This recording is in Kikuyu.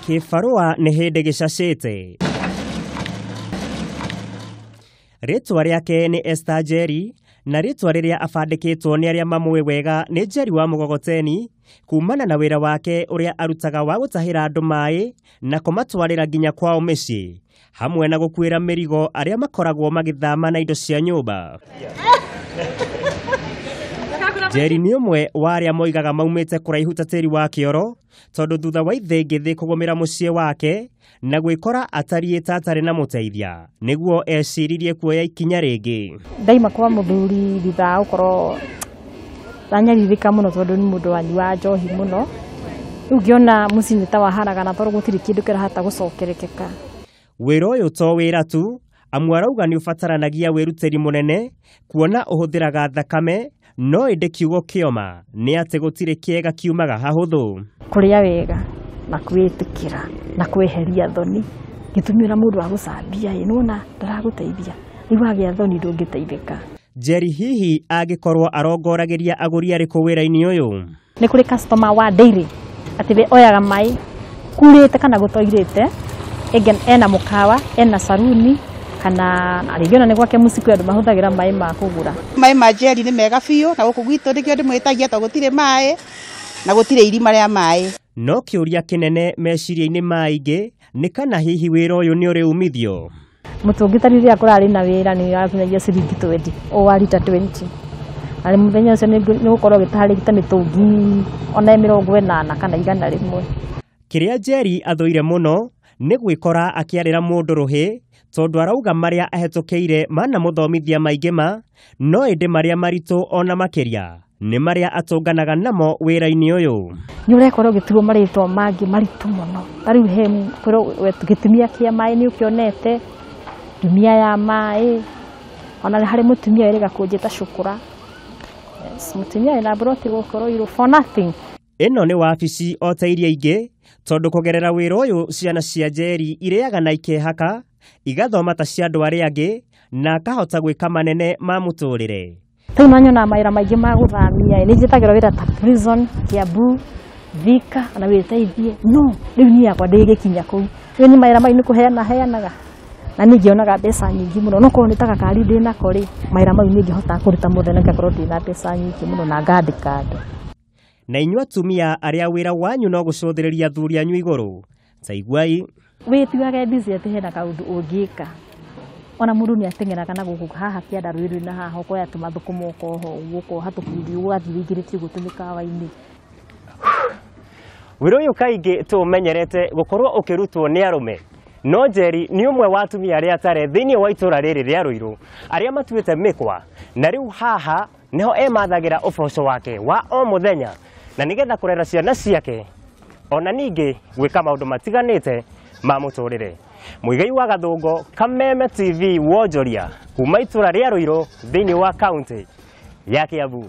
Kĩbarũa nĩ hĩndĩ gĩcacĩte. Rĩtwa rĩake nĩ Esther Njeri na rĩtwa rĩrĩa abandĩkĩtwo nĩ arĩa mamũĩ wega nĩ Njeri wa Mũgogoteni kumana na wĩra wake ũrĩa arutaga wa gũtahĩra andũ maĩ na kũmatwarĩra nginya kwao mĩciĩ hamwe na gũkuĩra mĩrigo arĩa makoragwo magĩthama na indo cia nyũmba. Njeri nĩ ũmwe wa arĩa moigaga maumĩte kũraihu ta tĩri wa kĩoro tondũ thutha wa ithĩngĩthĩ kũgũmĩra mũciĩ wake na gwĩkora atariĩ ta atarĩ na mũteithia nĩguo eciririe kuoya ikinya rĩngĩ. Ndaima kwa mũthuri thutha wa gũkorwo ndanyarirĩka mũno tondũ nĩ mũndũ wanyuaga njohi mũno. Rĩu ngĩona mũciĩ nĩ ta waharagana tondũ gũtirĩ kĩndũ kĩrahota gũcokerekeka. Wĩra ũyũ to wĩra tu, amu arauga nĩ ũbataranagia wĩrutĩri mũnene kuona ũhũthĩraga thakame, no ĩndĩ kiugo kĩoma nĩ atĩ gũtirĩ kĩega kiumaga hahũthũ. Kũrĩa wega na kwĩĩtĩkĩra na kweheria thoni, gĩtũmi ona mũndũ agũcambia ĩ nĩwona ndaragũteithia, rĩu wagĩa thoni ndũngĩteithĩka. Njeri hihi angĩkorwo arongoragĩria agũri arĩkũ wĩra-inĩ ũyũ? Nĩ kũrĩ customer wa daily atĩ we oyaga maĩ kurĩte kana gũtoirĩte, ena mũkawa, ena saruni kana rĩngĩ ona nĩ gwake mũciĩ kwĩ andũ mahũthagĩra maĩ ma kũgũra. Maĩ ma Njeri nĩ mega biũ na gũkũ gwitũ nĩkĩo ndĩmwĩtagia tondũ gũtirĩ maĩ na gũtirĩ irima rĩa maĩ. No kĩũria kĩnene meciria-inĩ ma aingĩ nĩ kana hihi wĩra ũyũ nĩ ũrĩ umithio. Mũtũngi ta rĩrĩa kũrarĩ na wĩra nĩ wakinyagia ciringi 20 o wa rita 20. Na mũthenya ũcio nĩ gũkorwo gĩtarĩ ta mĩtũngi ona 80 kana 100. Kĩrĩa Njeri athũire mũno nĩ gwĩkora akĩarĩra mũndũ rũhĩ tondũ arauga marĩa ahetũkĩire manamũthomithia maingĩ ma, no ĩndĩ marĩa maritũ ona makĩria nĩ marĩa atũnganaga namo wĩra-inĩ ũyũ. Nĩ ũrekora ũgĩtuo marĩtwa mangĩ maritũ mũno. Ta rĩu he gĩtumia kĩa maĩ nĩ ũkĩonete, ndumia ya maĩ, ona harĩ mũtumia wĩrĩga kũnjĩta cũkũra. Yes, mũtumia wĩna mburoti gũkũ Ruiru for nothing. Ĩno nĩ wabici o ta iria ingĩ tondũ kũgerera wĩra ũyũ ciana cia Njeri irĩaga na ikehaka, igathoma ta cia andũ arĩa angĩ na akahota gwĩka manene ma mũtũrĩre. Rĩu no nyonaga mawĩra maingĩ ma gũthamia, nĩ njĩtagĩrwo wĩra ta prison, Kiambu, Thika ona wĩteithie, no rĩu niĩ yakwa ndĩgĩkinya kũu. Rĩu niĩ mawĩra mau nĩ kũheana heanaga na niĩ ngĩonaga mbeca nyingĩ mũno, no korwo nĩ ta gakari ndĩnako rĩ, mawĩra mau nĩ ingĩhota kũruta mũthenya ngakorwo ndĩna mbeca nyingĩ mũno na ngandĩka andũ. Na inyuĩ atumia arĩa wĩra wanyu no gũcũthĩrĩria athuri anyu igũrũ, ta iguai. Wĩtuage busy atĩ hena kaũndũ ũngĩka. Ona mũndũ nĩ ateng'eraga na gũkũ haha kĩanda Ruiru na haha ũkoya tũmathũkũma ũkoha ũguo ũkoha tũkundi ũgathiĩ wĩingĩrĩtie ũguo tũmĩkawa-inĩ. Wĩra ũyũ kaingĩ tũũmenyerete gũkorwo ũkĩrutwo nĩ arũme, no Njeri nĩ ũmwe wa atumia arĩa atare thĩinĩ wa itũra rĩrĩ rĩa Ruiru arĩa matuĩte mĩkwa, na rĩu haha nĩho emathagĩra ũboco wake wa o mũthenya na nĩgetha kũrera ciana ciake ona ningĩ gwĩka maũndũ matiganĩte ma mũtũrĩre. Mũigai wa Gathũngo, Kameme TV, wonjoria kuma itũra rĩa Ruiru thĩinĩ wa kaunti ya Kiambu.